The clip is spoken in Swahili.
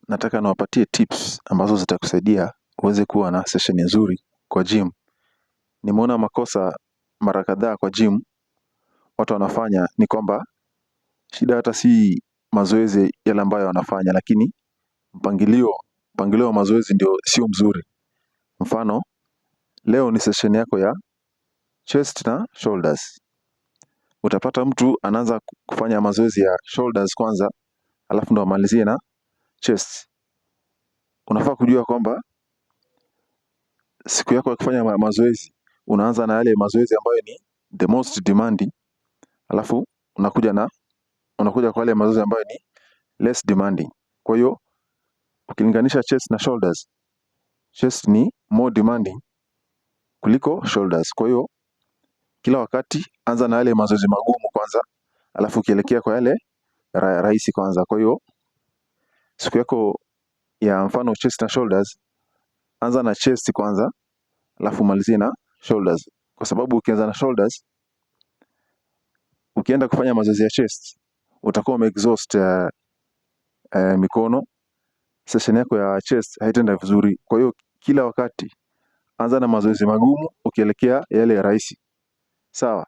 Nataka niwapatie tips ambazo zitakusaidia uweze kuwa na session nzuri kwa gym. Nimeona makosa mara kadhaa kwa gym watu wanafanya ni kwamba shida hata si mazoezi yale ambayo wanafanya, lakini mpangilio wa mazoezi ndio sio mzuri. Mfano, leo ni session yako ya chest na shoulders. Utapata mtu anaanza kufanya mazoezi ya shoulders kwanza, alafu ndo amalizie na chest. Unafaa kujua kwamba siku yako ya kufanya mazoezi unaanza na yale mazoezi ambayo ni the most demanding, alafu unakuja kwa yale mazoezi ambayo ni less demanding. Kwa hiyo ukilinganisha chest na shoulders, chest ni more demanding kuliko shoulders. Kwa hiyo kila wakati anza na yale mazoezi magumu kwanza, alafu ukielekea kwa yale rahisi kwanza. Kwa hiyo siku yako ya mfano chest na shoulders, anza na chest kwanza, alafu malizie na shoulders, kwa sababu ukianza na shoulders, ukienda kufanya mazoezi ya chest utakuwa umeexhaust mikono, session yako ya chest haitaenda vizuri. Kwa hiyo kila wakati anza na mazoezi magumu ukielekea yale ya rahisi. Sawa.